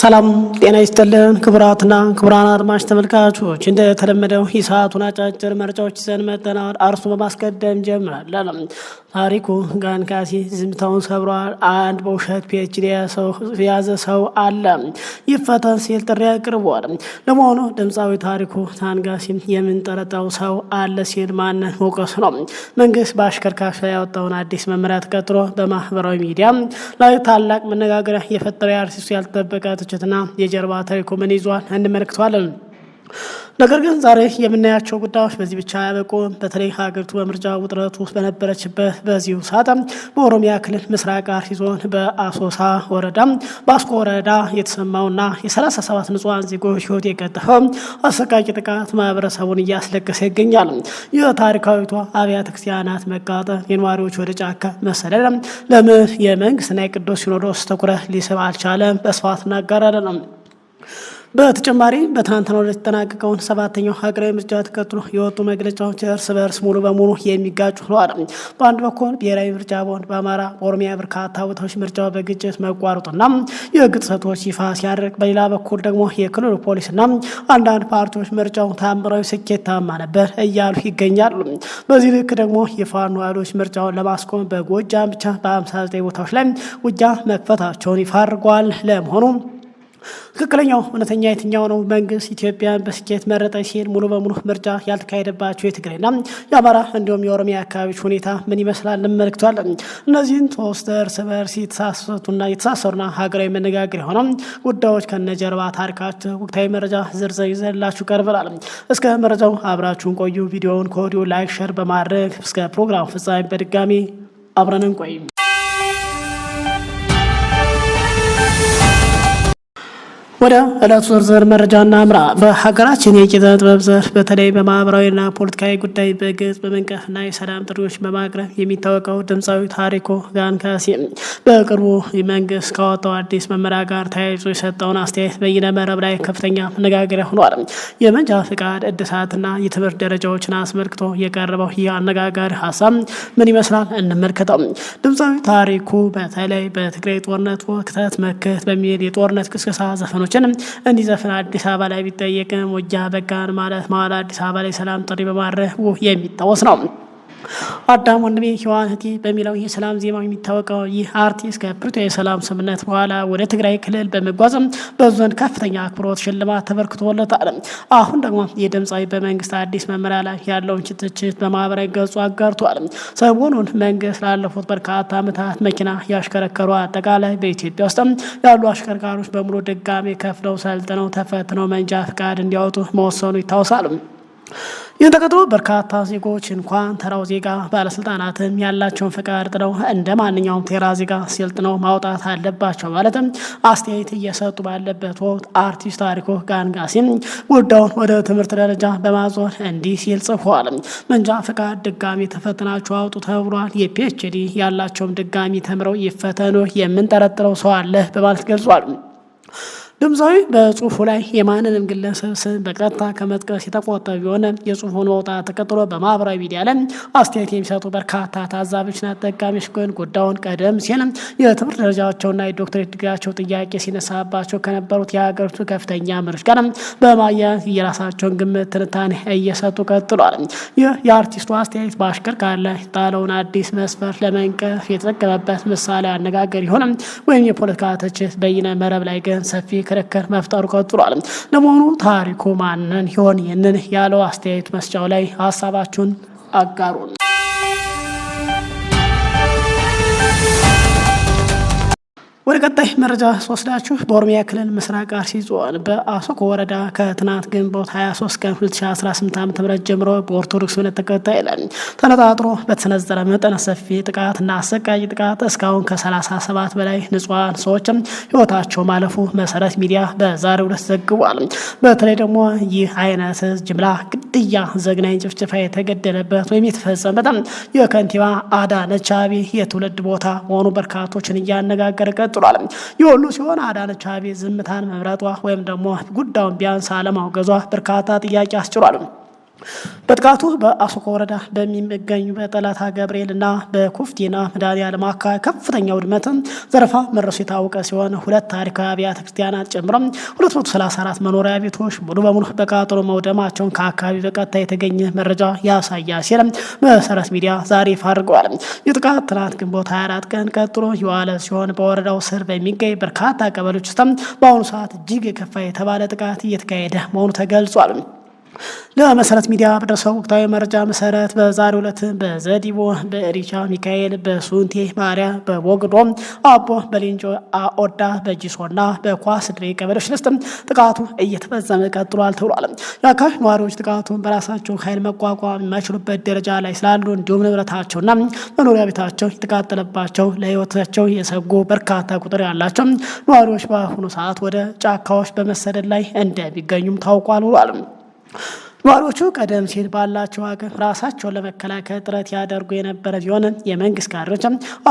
ሰላም ጤና ይስጥልን ክቡራትና ክቡራን አድማጭ ተመልካቾች፣ እንደተለመደው የሰዓቱን አጫጭር መረጃዎች ይዘን መጥተናል። አርዕስቱን በማስቀደም ጀምራለን። ታሪኩ ጋንካሲ ዝምታውን ሰብሯል። አንድ በውሸት PhD የያዘ ሰው አለ ይፈተን ሲል ጥሪ አቅርቧል። ለመሆኑ ድምፃዊ ታሪኩ ታንጋሲ የምንጠረጠው ሰው አለ ሲል ማንን መውቀሱ ነው? መንግስት በአሽከርካሪዎች ላይ ያወጣውን አዲስ መመሪያ ተከትሎ በማህበራዊ ሚዲያ ላይ ታላቅ መነጋገሪያ የፈጠረ የአርቲስቱ ያልተጠበቀ ትችትና የጀርባ ታሪኩ ምን ይዟል? እንመለከተዋለን። ነገር ግን ዛሬ የምናያቸው ጉዳዮች በዚህ ብቻ አያበቁም። በተለይ ሀገሪቱ በምርጫ ውጥረት ውስጥ በነበረችበት በዚሁ ሰዓት በኦሮሚያ ክልል ምስራቅ አርሲ ዞን በአሶሳ ወረዳ በአስኮ ወረዳ የተሰማውና የ37 ንጹሐን ዜጎች ሕይወት የቀጠፈው አሰቃቂ ጥቃት ማህበረሰቡን እያስለቀሰ ይገኛል። የታሪካዊቷ አብያተ ክርስቲያናት መቃጠል፣ የነዋሪዎች ወደ ጫካ መሰደድ ለምን የመንግስትና የቅዱስ ሲኖዶስ ትኩረት ሊስብ አልቻለም? በስፋት እናጋራለን። በተጨማሪ በትናንትናው ዕለት የተጠናቀቀውን ሰባተኛው ሀገራዊ ምርጫ ተከትሎ የወጡ መግለጫዎች እርስ በእርስ ሙሉ በሙሉ የሚጋጩ ሆነዋል። በአንድ በኩል ብሔራዊ ምርጫ ቦርድ በአማራ፣ በኦሮሚያ በርካታ ቦታዎች ምርጫው በግጭት መቋረጡና የሕግ ጥሰቶች ይፋ ሲያደርግ፣ በሌላ በኩል ደግሞ የክልሉ ፖሊስና አንዳንድ ፓርቲዎች ምርጫው ታምራዊ ስኬታማ ነበር እያሉ ይገኛሉ። በዚህ ልክ ደግሞ የፋኖ ኃይሎች ምርጫውን ለማስቆም በጎጃም ብቻ በ59 ቦታዎች ላይ ውጊያ መክፈታቸውን ይፋ አድርገዋል። ለመሆኑ ትክክለኛው እውነተኛ የትኛው ነው? መንግስት ኢትዮጵያን በስኬት መረጠ ሲል ሙሉ በሙሉ ምርጫ ያልተካሄደባቸው የትግራይና የአማራ እንዲሁም የኦሮሚያ አካባቢዎች ሁኔታ ምን ይመስላል? እንመለከተዋለን። እነዚህን ሶስት እርስ በርስ የተሳሰሩና ሀገራዊ መነጋገር የሆነ ጉዳዮች ከነጀርባ ታሪካቸው ወቅታዊ መረጃ ዝርዝር ይዘንላችሁ ቀርበናል። እስከ መረጃው አብራችሁን ቆዩ። ቪዲዮውን ከወዲሁ like፣ share በማድረግ እስከ ፕሮግራሙ ፍጻሜ በድጋሚ አብረን እንቆይ። ወደ ዕለቱ ዝርዝር መረጃ እናምራ። በሀገራችን የኪነ ጥበብ ዘርፍ በተለይ በማህበራዊና ፖለቲካዊ ጉዳይ በግልጽ በመንቀፍና የሰላም ጥሪዎች በማቅረብ የሚታወቀው ድምፃዊ ታሪኩ ጋንካሲ በቅርቡ መንግስት ካወጣው አዲስ መመሪያ ጋር ተያይዞ የሰጠውን አስተያየት በይነ መረብ ላይ ከፍተኛ መነጋገሪያ ሆኗል። የመንጃ ፍቃድ እድሳትና የትምህርት ደረጃዎችን አስመልክቶ የቀረበው ይህ አነጋጋሪ ሀሳብ ምን ይመስላል? እንመልከተው። ድምፃዊ ታሪኩ በተለይ በትግራይ ጦርነት ወቅት መክት በሚል የጦርነት ቅስቀሳ ዘፈኖች እንዲዘፍን አዲስ አበባ ላይ ቢጠየቅም ወጃ በጋን ማለት መሀል አዲስ አበባ ላይ ሰላም ጥሪ በማድረጉ የሚታወስ ነው። አዳም ወንድሜ ሔዋን እህቴ በሚለው የሰላም ዜማው የሚታወቀው ይህ አርቲስት ከፕሪቶሪያ የሰላም ስምምነት በኋላ ወደ ትግራይ ክልል በመጓዝም በዙ ዘንድ ከፍተኛ አክብሮት ሽልማት ተበርክቶለታል። አሁን ደግሞ የድምፃዊ በመንግስት አዲስ መመሪያ ላይ ያለውን ትችት በማህበራዊ ገጹ አጋርቷል። ሰሞኑን መንግስት ላለፉት በርካታ ዓመታት መኪና ያሽከረከሩ አጠቃላይ በኢትዮጵያ ውስጥ ያሉ አሽከርካሪዎች በሙሉ ድጋሜ ከፍለው ሰልጥነው ተፈትነው መንጃ ፍቃድ እንዲያወጡ መወሰኑ ይታወሳል። ይህን ተከትሎ በርካታ ዜጎች እንኳን ተራው ዜጋ ባለስልጣናትም ያላቸውን ፍቃድ ጥለው እንደ ማንኛውም ተራ ዜጋ ሰልጥነው ማውጣት አለባቸው ማለትም አስተያየት እየሰጡ ባለበት ወቅት አርቲስት ታሪኩ ጋንጋሲም ጉዳዩን ወደ ትምህርት ደረጃ በማዞር እንዲህ ሲል ጽፏል። መንጃ ፍቃድ ድጋሚ ተፈትናችሁ አውጡ ተብሏል። የ PhD ያላቸውም ድጋሚ ተምረው ይፈተኑ፣ የምንጠረጥረው ሰው አለ በማለት ገልጿል። ድምፃዊ በጽሁፉ ላይ የማንንም ግለሰብ ስም በቀጥታ ከመጥቀስ የተቆጠበ ቢሆንም የጽሁፉን መውጣት ተከትሎ በማህበራዊ ሚዲያ ላይ አስተያየት የሚሰጡ በርካታ ታዛቢዎችና ተጠቃሚዎች ግን ጉዳዩን ቀደም ሲል የትምህርት ደረጃቸውና የዶክትሬት ዲግሪያቸው ጥያቄ ሲነሳባቸው ከነበሩት የሀገሪቱ ከፍተኛ መሪዎች ጋር በማያያዝ የራሳቸውን ግምት ትንታኔ እየሰጡ ቀጥሏል። ይህ የአርቲስቱ አስተያየት በአሽከርካሪ ላይ ጣለውን አዲስ መስፈርት ለመንቀፍ የተጠቀመበት ምሳሌ አነጋገር ይሆንም ወይም የፖለቲካ ትችት በይነ መረብ ላይ ግን ሰፊ ክርክር መፍጠሩ ቀጥሏል። ለመሆኑ ታሪኩ ማንን ይሆን ይህንን ያለው? አስተያየት መስጫው ላይ ሀሳባችሁን አጋሩን። ወደ ቀጣይ መረጃ ስወስዳችሁ በኦሮሚያ ክልል ምስራቅ አርሲ ዞን በአሶኮ ወረዳ ከትናንት ግንቦት 23 ቀን 2018 ዓ.ም ጀምሮ በኦርቶዶክስ እምነት ተከታይ ላይ ተነጣጥሮ በተሰነዘረ መጠነ ሰፊ ጥቃትና አሰቃቂ ጥቃት እስካሁን ከ37 በላይ ንጹሐን ሰዎችም ሕይወታቸው ማለፉ መሰረት ሚዲያ በዛሬው ዕለት ዘግቧል። በተለይ ደግሞ ይህ አይነት ጅምላ ግድያ፣ ዘግናኝ ጭፍጨፋ የተገደለበት ወይም የተፈጸመበት የከንቲባ አዳነች አቤቤ የትውልድ ቦታ መሆኑ በርካቶችን እያነጋገረ ቀጥሏል። ይህ ሁሉ ሲሆን አዳነች አቤቤ ዝምታን መምረጧ ወይም ደግሞ ጉዳዩን ቢያንስ አለማውገዟ በርካታ ጥያቄ አስጭሯል። በጥቃቱ በአሶኮ ወረዳ በሚገኙ በጠላታ ገብርኤል እና በኩፍቲና መድኃኔዓለም አካባቢ ከፍተኛ ውድመት፣ ዘረፋ መድረሱ የታወቀ ሲሆን ሁለት ታሪካዊ አብያተ ክርስቲያናት ጨምሮ 234 መኖሪያ ቤቶች ሙሉ በሙሉ በቃጠሎ መውደማቸውን ከአካባቢ በቀጥታ የተገኘ መረጃ ያሳያል ሲል መሰረት ሚዲያ ዛሬ ይፋ አድርገዋል። ይህ ጥቃት ትናንት ግንቦት 24 ቀን ቀጥሎ የዋለ ሲሆን በወረዳው ስር በሚገኝ በርካታ ቀበሌዎች ውስጥ በአሁኑ ሰዓት እጅግ የከፋ የተባለ ጥቃት እየተካሄደ መሆኑ ተገልጿል። ለመሰረት ሚዲያ በደረሰው ወቅታዊ መረጃ መሰረት በዛሬው ዕለት በዘዲቦ፣ በሪቻ ሚካኤል፣ በሱንቴ ማርያ፣ በቦግዶ አቦ፣ በሌንጮ ኦዳ፣ በጂሶና በኳስ ድሬ ቀበሌዎች ውስጥ ጥቃቱ እየተፈጸመ ቀጥሏል ተብሏል። የአካባቢ ነዋሪዎች ጥቃቱን በራሳቸው ኃይል መቋቋም የማይችሉበት ደረጃ ላይ ስላሉ እንዲሁም ንብረታቸውና መኖሪያ ቤታቸው የተቃጠለባቸው ለሕይወታቸው የሰጉ በርካታ ቁጥር ያላቸው ነዋሪዎች በአሁኑ ሰዓት ወደ ጫካዎች በመሰደድ ላይ እንደሚገኙም ታውቋል ብሏል። ነዋሪዎቹ ቀደም ሲል ባላቸው አቅም ራሳቸውን ለመከላከል ጥረት ያደርጉ የነበረ ቢሆንም የመንግስት ካድሬዎች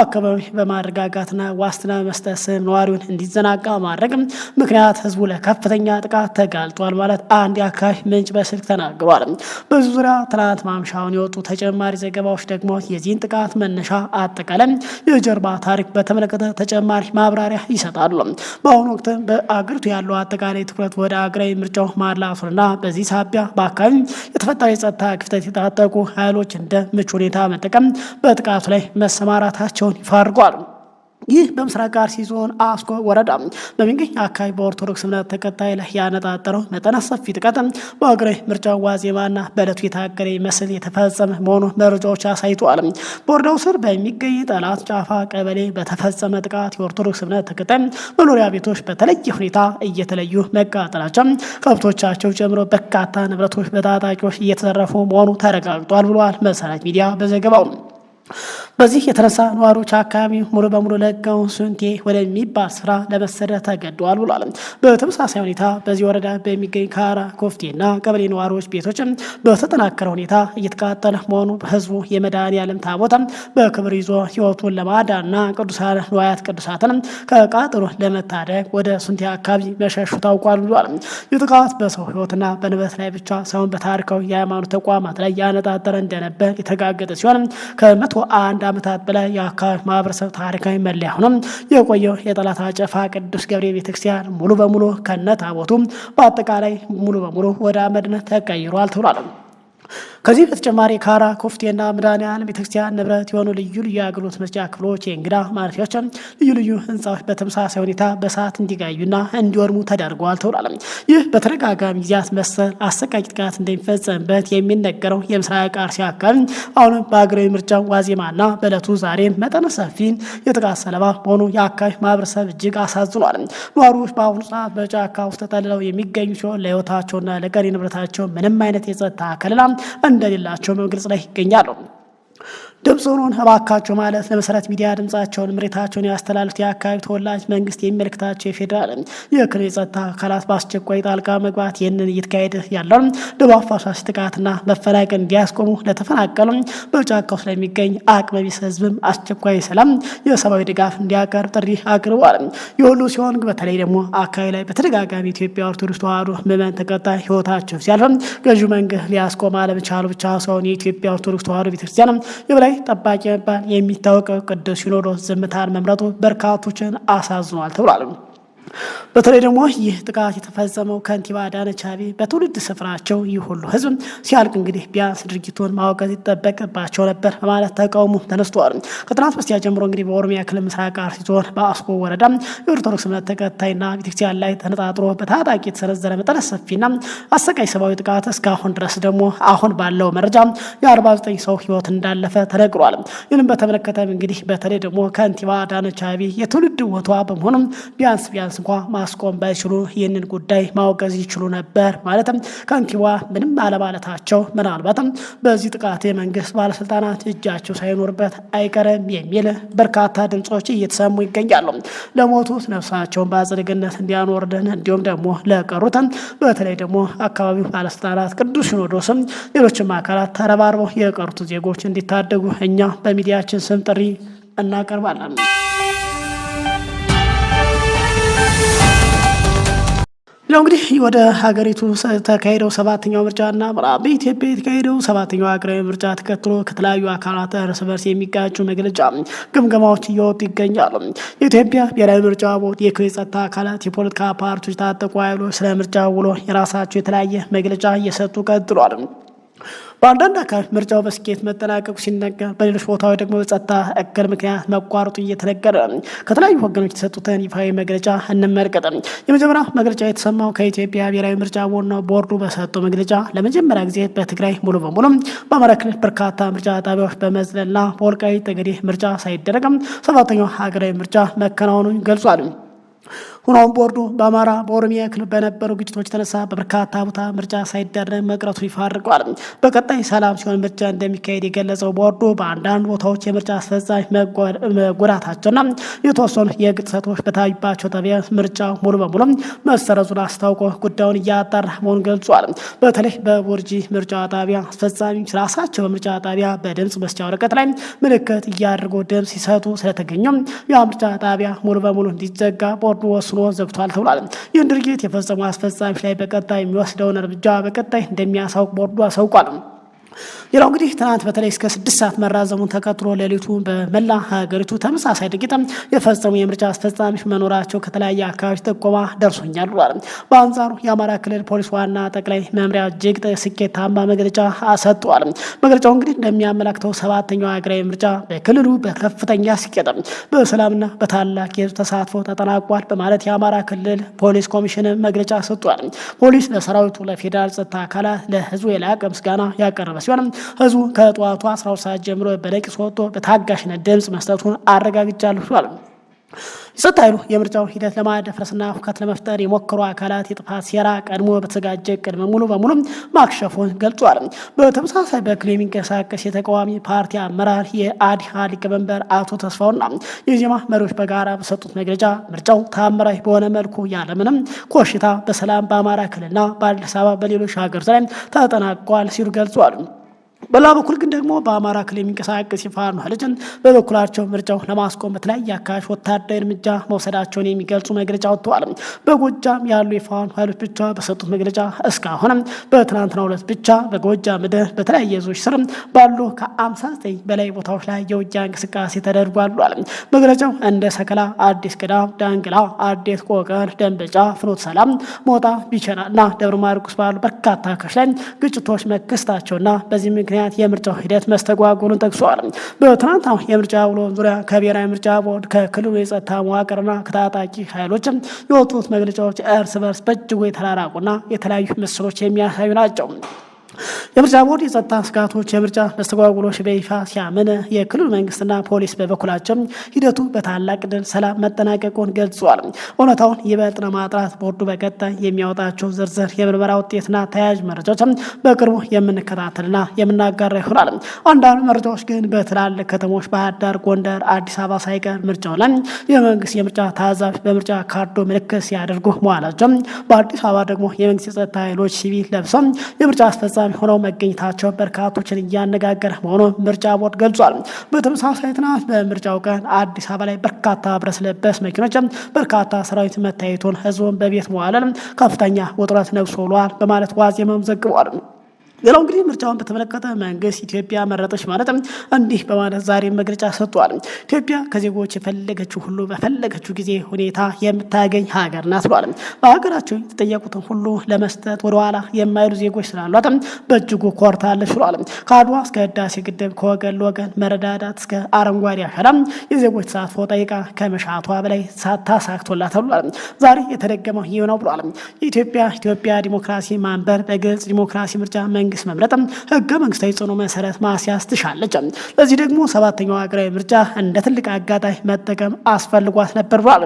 አካባቢ በማረጋጋትና ዋስትና በመስጠት ስም ነዋሪውን እንዲዘናጋ ማድረግ ምክንያት ህዝቡ ለከፍተኛ ጥቃት ተጋልጧል ማለት አንድ የአካባቢ ምንጭ በስልክ ተናግሯል። በዚህ ዙሪያ ትናንት ማምሻውን የወጡ ተጨማሪ ዘገባዎች ደግሞ የዚህን ጥቃት መነሻ አጠቃላይ የጀርባ ታሪክ በተመለከተ ተጨማሪ ማብራሪያ ይሰጣሉ። በአሁኑ ወቅት በአገሪቱ ያለው አጠቃላይ ትኩረት ወደ አገራዊ ምርጫው ማድላቱንና በዚህ ሳቢያ በአካባቢ የተፈጠረ የጸጥታ ክፍተት የታጠቁ ኃይሎች እንደ ምቹ ሁኔታ መጠቀም በጥቃቱ ላይ መሰማራታቸውን ይፋ አድርጓል። ይህ በምስራቅ አርሲ ዞን አስኮ ወረዳ በሚገኝ አካባቢ በኦርቶዶክስ እምነት ተከታይ ላይ ያነጣጠረው መጠነ ሰፊ ጥቃት በሀገራዊ ምርጫ ዋዜማና በዕለቱ የታገደ ይመስል የተፈጸመ መሆኑ መረጃዎች አሳይተዋል። በወረዳው ስር በሚገኝ ጠላት ጫፋ ቀበሌ በተፈጸመ ጥቃት የኦርቶዶክስ እምነት ተከታይ መኖሪያ ቤቶች በተለየ ሁኔታ እየተለዩ መቃጠላቸው፣ ከብቶቻቸው ጨምሮ በርካታ ንብረቶች በታጣቂዎች እየተዘረፉ መሆኑ ተረጋግጧል ብሏል መሰረት ሚዲያ በዘገባው። በዚህ የተነሳ ነዋሪዎች አካባቢ ሙሉ በሙሉ ለቀው ሱንቴ ወደሚባል ስፍራ ለመሰደድ ተገደዋል ብሏል። በተመሳሳይ ሁኔታ በዚህ ወረዳ በሚገኝ ካራ ኮፍቴና ቀበሌ ነዋሪዎች ቤቶች በተጠናከረ ሁኔታ እየተቃጠለ መሆኑ ህዝቡ የመድኃኔዓለም ታቦት በክብር ይዞ ህይወቱን ለማዳንና ቅዱሳን ንዋያት ቅዱሳትን ከቃጠሎ ለመታደግ ወደ ሱንቴ አካባቢ መሸሹ ታውቋል ብሏል። ይህ ጥቃት በሰው ህይወትና በንብረት ላይ ብቻ ሳይሆን በታሪካዊ የሃይማኖት ተቋማት ላይ ያነጣጠረ እንደነበር የተረጋገጠ ሲሆን ከ101 ዓመታት በላይ የአካባቢ ማህበረሰብ ታሪካዊ መለያ ሆኖ የቆየው የጠላት አጨፋ ቅዱስ ገብርኤል ቤተክርስቲያን ሙሉ በሙሉ ከነ ታቦቱ በአጠቃላይ ሙሉ በሙሉ ወደ አመድነት ተቀይሯል ተብሏል። ከዚህ በተጨማሪ ካራ ኮፍቴና መድኃኔዓለም ቤተክርስቲያን ንብረት የሆኑ ልዩ ልዩ የአገልግሎት መስጫ ክፍሎች፣ የእንግዳ ማረፊያዎች፣ ልዩ ልዩ ህንፃዎች በተመሳሳይ ሁኔታ በሰዓት እንዲጋዩና እንዲወድሙ ተደርገዋል ተብሏል። ይህ በተደጋጋሚ ጊዜያት መሰል አሰቃቂ ጥቃት እንደሚፈጸምበት የሚነገረው የምስራቅ አርሲ አካባቢ አሁንም በሀገራዊ ምርጫ ዋዜማና በዕለቱ ዛሬ መጠነ ሰፊ የጥቃት ሰለባ መሆኑ የአካባቢ ማህበረሰብ እጅግ አሳዝኗል። ነዋሪዎች በአሁኑ ሰዓት በጫካ ውስጥ ተጠልለው የሚገኙ ሲሆን ለህይወታቸውና ለቀሪ ንብረታቸው ምንም አይነት የጸጥታ ከለላ እንደሌላቸው በመግለጽ ላይ ይገኛሉ። ድምፅ ሆኖን እባካቸው ማለት ለመሰረት ሚዲያ ድምጻቸውን ምሬታቸውን ያስተላልፉት የአካባቢ ተወላጅ መንግስት የሚመለከታቸው የፌዴራል የክልል የጸጥታ አካላት በአስቸኳይ ጣልቃ መግባት ይህንን እየተካሄደ ያለውን ደም አፋሳሽ ጥቃትና መፈናቀል እንዲያስቆሙ፣ ለተፈናቀሉ በጫካ ውስጥ ለሚገኝ አቅመ ቢስ ህዝብም አስቸኳይ ሰላም የሰብአዊ ድጋፍ እንዲያቀርብ ጥሪ አቅርበዋል። የሁሉ ሲሆን በተለይ ደግሞ አካባቢ ላይ በተደጋጋሚ ኢትዮጵያ ኦርቶዶክስ ተዋሕዶ ምዕመን ተከታይ ህይወታቸው ሲያልፍም ገዢው መንግስት ሊያስቆም አለመቻሉ ብቻ ሳይሆን የኢትዮጵያ ኦርቶዶክስ ተዋሕዶ ቤተክርስቲያን የበላይ ጠባቂ መባል የሚታወቀው ቅዱስ ሲኖዶስ ዝምታን መምረጡ በርካቶችን አሳዝኗል ተብሏል። በተለይ ደግሞ ይህ ጥቃት የተፈጸመው ከንቲባ አዳነች አቤቤ በትውልድ ስፍራቸው ይህ ሁሉ ህዝብ ሲያልቅ እንግዲህ ቢያንስ ድርጊቱን ማውገዝ ይጠበቅባቸው ነበር በማለት ተቃውሞ ተነስቷል። ከትናንት በስቲያ ጀምሮ እንግዲህ በኦሮሚያ ክልል ምስራቅ አርሲ ዞን በአስኮ ወረዳ የኦርቶዶክስ እምነት ተከታይና ቤተክርስቲያን ላይ ተነጣጥሮ በታጣቂ የተሰነዘረ መጠነ ሰፊና አሰቃቂ ሰብአዊ ጥቃት እስካሁን ድረስ ደግሞ አሁን ባለው መረጃ የ49 ሰው ህይወት እንዳለፈ ተነግሯል። ይህንም በተመለከተም እንግዲህ በተለይ ደግሞ ከንቲባ አዳነች አቤቤ የትውልድ ቦታዋ በመሆኑም ቢያንስ ቢያንስ እንኳ ማስቆም ባይችሉ ይህንን ጉዳይ ማውገዝ ይችሉ ነበር። ማለትም ከንቲባ ምንም አለማለታቸው ምናልባትም በዚህ ጥቃት የመንግስት ባለስልጣናት እጃቸው ሳይኖርበት አይቀርም የሚል በርካታ ድምጾች እየተሰሙ ይገኛሉ። ለሞቱት ነፍሳቸውን በአጸደ ገነት እንዲያኖርልን እንዲሁም ደግሞ ለቀሩትም በተለይ ደግሞ አካባቢው ባለስልጣናት፣ ቅዱስ ሲኖዶስም፣ ሌሎችም አካላት ተረባርበው የቀሩትን ዜጎች እንዲታደጉ እኛ በሚዲያችን ስም ጥሪ እናቀርባለን። ሌላው እንግዲህ ወደ ሀገሪቱ ተካሄደው ሰባተኛው ምርጫና በኢትዮጵያ የተካሄደው ሰባተኛው ሀገራዊ ምርጫ ተከትሎ ከተለያዩ አካላት እርስ በርስ የሚጋጩ መግለጫ ግምገማዎች እየወጡ ይገኛሉ። የኢትዮጵያ ብሔራዊ ምርጫ ቦርድ፣ የክልል የጸጥታ አካላት፣ የፖለቲካ ፓርቲዎች፣ የታጠቁ ኃይሎች ስለ ምርጫ ውሎ የራሳቸው የተለያየ መግለጫ እየሰጡ ቀጥሏል። በአንዳንድ አካባቢ ምርጫው በስኬት መጠናቀቁ ሲነገር፣ በሌሎች ቦታዎች ደግሞ በጸጥታ እክል ምክንያት መቋረጡ እየተነገረ ከተለያዩ ወገኖች የተሰጡትን ይፋዊ መግለጫ እንመልከት። የመጀመሪያ መግለጫ የተሰማው ከኢትዮጵያ ብሔራዊ ምርጫ ቦርድ ነው። ቦርዱ በሰጠው መግለጫ ለመጀመሪያ ጊዜ በትግራይ ሙሉ በሙሉ፣ በአማራ ክልል በርካታ ምርጫ ጣቢያዎች በመዝለልና በወልቃይት ጠገዴ ምርጫ ሳይደረግም ሰባተኛው ሀገራዊ ምርጫ መከናወኑን ገልጿል። ሆኖም ቦርዱ በአማራ፣ በኦሮሚያ ክልል በነበሩ ግጭቶች የተነሳ በበርካታ ቦታ ምርጫ ሳይደረግ መቅረቱ ይፋ አድርጓል። በቀጣይ ሰላም ሲሆን ምርጫ እንደሚካሄድ የገለጸው ቦርዱ በአንዳንድ ቦታዎች የምርጫ አስፈጻሚ መጎዳታቸውና የተወሰኑ የሕግ ጥሰቶች በታዩባቸው ጣቢያ ምርጫ ሙሉ በሙሉ መሰረዙን አስታውቆ ጉዳዩን እያጣራ መሆኑን ገልጿል። በተለይ በቡርጂ ምርጫ ጣቢያ አስፈጻሚ ራሳቸው በምርጫ ጣቢያ በድምፅ መስጫ ወረቀት ላይ ምልክት እያደረጉ ድምፅ ሲሰጡ ስለተገኙ ያ ምርጫ ጣቢያ ሙሉ በሙሉ እንዲዘጋ ቦርዱ ወስኖ ዘግቷል ተብሏል። ይህን ድርጊት የፈጸሙ አስፈጻሚዎች ላይ በቀጣይ የሚወስደውን እርምጃ በቀጣይ እንደሚያሳውቅ ቦርዱ አሳውቋል። ሌላው እንግዲህ ትናንት በተለይ እስከ 6 ሰዓት መራዘሙን ተከትሎ ሌሊቱ በመላ ሀገሪቱ ተመሳሳይ ድርጊት የፈጸሙ የምርጫ አስፈጻሚዎች መኖራቸው ከተለያየ አካባቢዎች ጥቆማ ደርሶኛል ብሏል። በአንጻሩ የአማራ ክልል ፖሊስ ዋና ጠቅላይ መምሪያ እጅግ ስኬታማ መግለጫ ሰጥቷል። መግለጫው እንግዲህ እንደሚያመላክተው ሰባተኛው ሀገራዊ ምርጫ በክልሉ በከፍተኛ ስኬት፣ በሰላምና በታላቅ የህዝብ ተሳትፎ ተጠናቋል በማለት የአማራ ክልል ፖሊስ ኮሚሽን መግለጫ ሰጥቷል። ፖሊስ ለሰራዊቱ፣ ለፌዴራል ጸጥታ አካላት፣ ለህዝቡ የላቀ ምስጋና ያቀረበ ሲሆን ህዝቡ ከጠዋቱ 12 ሰዓት ጀምሮ በነቂስ ወጥቶ በታጋሽነት ድምፅ መስጠቱን አረጋግጫለሁ ብሏል። የጸጥታ ኃይሉ የምርጫውን ሂደት ለማደፍረስና ሁከት ለመፍጠር የሞከሩ አካላት የጥፋት ሴራ ቀድሞ በተዘጋጀ ቅድመ ሙሉ በሙሉ ማክሸፉን ገልጿል። በተመሳሳይ በክልሉ የሚንቀሳቀስ የተቃዋሚ ፓርቲ አመራር የአዲሃ ሊቀመንበር አቶ ተስፋውና የዜማ መሪዎች በጋራ በሰጡት መግለጫ ምርጫው ታምራዊ በሆነ መልኩ ያለምንም ኮሽታ በሰላም በአማራ ክልልና በአዲስ አበባ በሌሎች ሀገር ላይ ተጠናቋል ሲሉ ገልጿል። በሌላ በኩል ግን ደግሞ በአማራ ክልል የሚንቀሳቀስ የፋኖ ኃይሎችን በበኩላቸው ምርጫው ለማስቆም በተለያየ አካባቢዎች ወታደራዊ እርምጃ መውሰዳቸውን የሚገልጹ መግለጫ ወጥተዋል። በጎጃም ያሉ የፋኖ ኃይሎች ብቻ በሰጡት መግለጫ እስካሁንም በትናንትናው ዕለት ብቻ በጎጃም ምድር በተለያየ ዞች ስር ባሉ ከ59 በላይ ቦታዎች ላይ የውጊያ እንቅስቃሴ ተደርጓል ብሏል። መግለጫው እንደ ሰከላ፣ አዲስ ቅዳም፣ ዳንግላ፣ አዴት፣ ቆቀር፣ ደንበጫ፣ ፍኖተ ሰላም፣ ሞጣ፣ ቢቸና እና ደብረ ማርቆስ ባሉ በርካታ አካባቢዎች ላይ ግጭቶች መከሰታቸውና በዚህ ምክንያት የምርጫው ሂደት መስተጓጎሉን ጠቅሷል። በትናንትናው የምርጫ ውሎ ዙሪያ ከብሔራዊ ምርጫ ቦርድ፣ ከክልሉ የጸጥታ መዋቅርና ከታጣቂ ኃይሎች የወጡት መግለጫዎች እርስ በርስ በእጅጉ የተራራቁና የተለያዩ ምስሎች የሚያሳዩ ናቸው። የምርጫ ቦርድ የጸጥታ ስጋቶች፣ የምርጫ መስተጓጉሎች በይፋ ሲያምን፣ የክልሉ መንግስትና ፖሊስ በበኩላቸው ሂደቱ በታላቅ ድል ሰላም መጠናቀቁን ገልጿል። እውነታውን ይበልጥ ለማጥራት ቦርዱ በቀጣይ የሚያወጣቸው ዝርዝር የምርመራ ውጤትና ተያያዥ መረጃዎች በቅርቡ የምንከታተልና የምናጋራ ይሆናል። አንዳንድ መረጃዎች ግን በትላልቅ ከተሞች ባህር ዳር፣ ጎንደር፣ አዲስ አበባ ሳይቀር ምርጫው ላይ የመንግስት የምርጫ ታዛቢ በምርጫ ካርዶ ምልክት ሲያደርጉ መዋላቸው፣ በአዲስ አበባ ደግሞ የመንግስት የጸጥታ ኃይሎች ሲቪል ለብሰው የምርጫ አስፈጻሚ ሆነው መገኘታቸው በርካቶችን እያነጋገረ መሆኑን ምርጫ ቦርድ ገልጿል። በተመሳሳይ ትናንት በምርጫው ቀን አዲስ አበባ ላይ በርካታ ብረት ለበስ መኪኖች፣ በርካታ ሰራዊት መታየቱን ህዝቡን በቤት መዋለን ከፍተኛ ውጥረት ነግሶ ውሏል በማለት ዋዜማም ዘግቧል። ሌላው እንግዲህ ምርጫውን በተመለከተ መንግስት ኢትዮጵያ መረጠች ማለት እንዲህ በማለት ዛሬ መግለጫ ሰጥቷል። ኢትዮጵያ ከዜጎች የፈለገችው ሁሉ በፈለገችው ጊዜ ሁኔታ የምታገኝ ሀገር ናት ብሏል። በሀገራቸው የተጠየቁትን ሁሉ ለመስጠት ወደኋላ የማይሉ ዜጎች ስላሏት በእጅጉ ኮርታለች ብሏል። ከአድዋ እስከ ህዳሴ ግድብ፣ ከወገን ለወገን መረዳዳት እስከ አረንጓዴ አሻራ የዜጎች ተሳትፎ ጠይቃ ከመሻቷ በላይ ታሳክቶላታል ብሏል። ዛሬ የተደገመው ይህ ነው ብሏል። የኢትዮጵያ ኢትዮጵያ ዲሞክራሲ ማንበር በግልጽ ዲሞክራሲ ምርጫ መንግስት መምረጥ ህገ መንግስታዊ ጽኑ መሰረት ማስያዝ ትሻለች። ለዚህ ደግሞ ሰባተኛው ሀገራዊ ምርጫ እንደ ትልቅ አጋጣሚ መጠቀም አስፈልጓት ነበር ብሏል።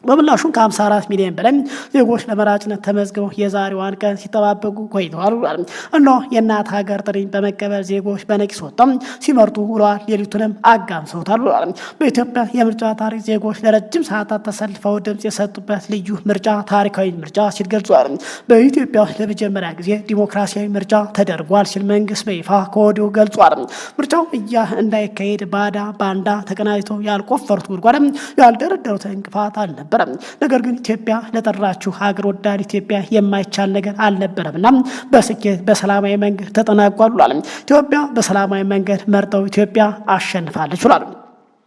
በምላሹም ከ54 ሚሊዮን በላይ ዜጎች ለመራጭነት ተመዝግበው የዛሬዋን ቀን ሲጠባበቁ ቆይተዋል ብሏል። እነሆ የእናት ሀገር ጥሪን በመቀበል ዜጎች በነቂስ ወጥተው ሲመርጡ ውለዋል። ሌሊቱንም አጋምሰውታል ብሏል። በኢትዮጵያ የምርጫ ታሪክ ዜጎች ለረጅም ሰዓታት ተሰልፈው ድምፅ የሰጡበት ልዩ ምርጫ ታሪካዊ ምርጫ ሲል ገልጿል። በኢትዮጵያ ውስጥ ለመጀመሪያ ጊዜ ዲሞክራሲያዊ ምርጫ ተደርጓል ሲል መንግስት በይፋ ከወዲሁ ገልጿል። ምርጫው እያ እንዳይካሄድ ባዳ ባንዳ ተቀናጅተው ያልቆፈሩት ጉድጓድ፣ ያልደረደሩት እንቅፋት አልነበረ። አልነበረም። ነገር ግን ኢትዮጵያ ለጠራችሁ ሀገር ወዳድ ኢትዮጵያ የማይቻል ነገር አልነበረምና በስኬት በሰላማዊ መንገድ ተጠናቋል ብሏል። ኢትዮጵያ በሰላማዊ መንገድ መርጠው ኢትዮጵያ አሸንፋለች ብሏል።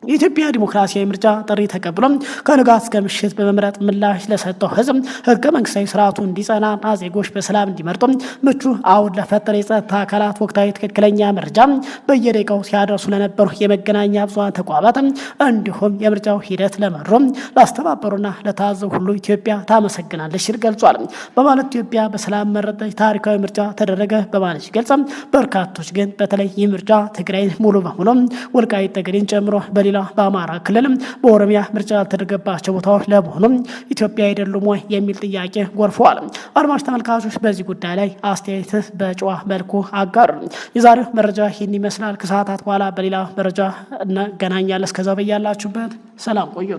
የኢትዮጵያ ዲሞክራሲያዊ ምርጫ ጥሪ ተቀብሎ ከንጋት እስከ ምሽት በመምረጥ ምላሽ ለሰጠው ሕዝብ፣ ህገ መንግስታዊ ስርዓቱ እንዲጸናና ዜጎች በሰላም እንዲመርጡ ምቹ አውድ ለፈጠረ የጸጥታ አካላት፣ ወቅታዊ ትክክለኛ መረጃ በየደቂቃው ሲያደርሱ ለነበሩ የመገናኛ ብዙኃን ተቋማት፣ እንዲሁም የምርጫው ሂደት ለመሩ፣ ላስተባበሩና ለታዘቡ ሁሉ ኢትዮጵያ ታመሰግናለች ሲል ገልጿል። በማለት ኢትዮጵያ በሰላም መረጠች፣ ታሪካዊ ምርጫ ተደረገ በማለት ሲገልጽ፣ በርካቶች ግን በተለይ ይህ ምርጫ ትግራይን ሙሉ በሙሉ፣ ወልቃይት ጠገዴን ጨምሮ በሌላ በአማራ ክልል፣ በኦሮሚያ ምርጫ ያልተደረገባቸው ቦታዎች ለመሆኑ ኢትዮጵያ አይደሉም ወይ የሚል ጥያቄ ጎርፈዋል። አድማጭ ተመልካቾች፣ በዚህ ጉዳይ ላይ አስተያየት በጨዋ መልኩ አጋሩ። የዛሬው መረጃ ይህን ይመስላል። ከሰዓታት በኋላ በሌላ መረጃ እንገናኛለን። እስከዛው በያላችሁበት ሰላም ቆዩ።